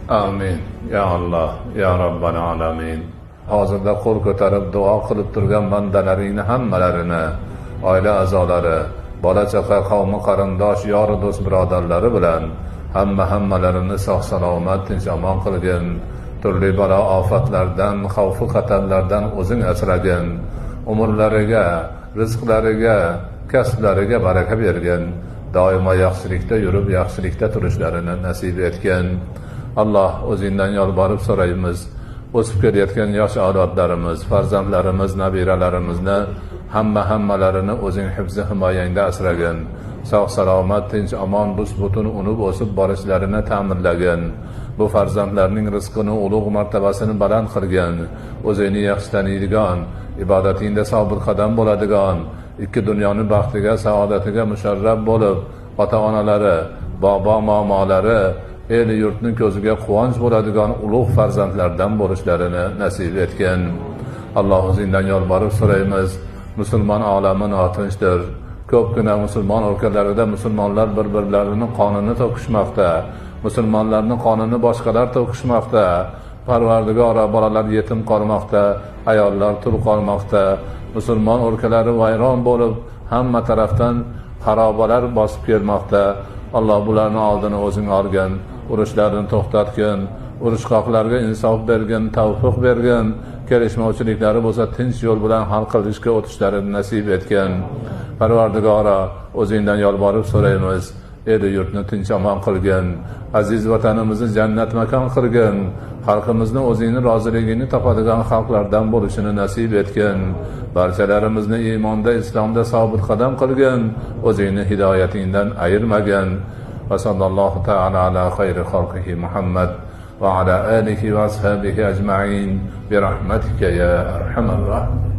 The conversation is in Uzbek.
Amin. Ya Alloh, ya Robbal alamin. Hozirda qo'l ko'tarib duo qilib turgan bandalaringni hammalarini, oila a'zolari, bola chaqa, qavmi qarindosh, yoru do'st birodarlari bilan hammalarini sog' salomat, tinch omon qilgin. Turli balo ofatlardan, xavfu xatarlardan o'zing asragin. Umrlariga, rizqlariga, kasblariga baraka bergin. Doimo yaxshilikda yurib, yaxshilikda turishlarini nasib etgin. Alloh, o'zingdan yolborib so'raymiz. O'sib kelayotgan yosh avlodlarimiz, farzandlarimiz, nabiralarimizni hammalarini o'zing hifzi himoyangda asragin. Sog' salomat, tinch omon, bus-butun unib o'sib borishlarini ta'minlagin. Bu farzandlarning rizqini, ulug' martabasini baland qilgin. O'zingni yaxshi taniydigan, ibodatingda sobit qadam bo'ladigan, ikki dunyoni baxtiga, saodatiga musharraf bo'lib, ota-onalari, bobo momolari, el yurtning ko'ziga quvonch bo'ladigan ulug' farzandlardan bo'lishlarini nasib etgin. Alloh, o'zingdan yolborib so'raymiz. Musulmon olami notinchdir. Ko'pgina musulmon o'lkalarida musulmonlar bir-birlarini qonini to'kishmoqda. Musulmonlarning qonini boshqalar to'kishmoqda. Parvardigora, bolalar yetim qolmoqda, ayollar tul qolmoqda. Musulmon o'lkalari vayron bo'lib, hamma tarafdan xarobalar bosib kelmoqda. Alloh, bularni oldini o'zing olgin, urushlarni to'xtatgin, urushqoqlarga insof bergin, tavfiq bergin, kelishmovchiliklari bo'lsa tinch yo'l bilan hal qilishga o'tishlarini nasib etgin. Parvardigora, o'zingdan yolborib so'raymiz. El yurtni tinch omon qilgin, aziz vatanimizni jannat makon qilgin, xalqimizni o'zingni roziligingni topadigan xalqlardan bo'lishini nasib etgin. Barchalarimizni iymonda, islomda sobit qadam qilgin, o'zingni hidoyatingdan ayirmagin. Va sallallohu taala ala xayri xalqihi Muhammad va ala alihi va ashabihi ajma'in bi rahmatika ya arhamar rohimin.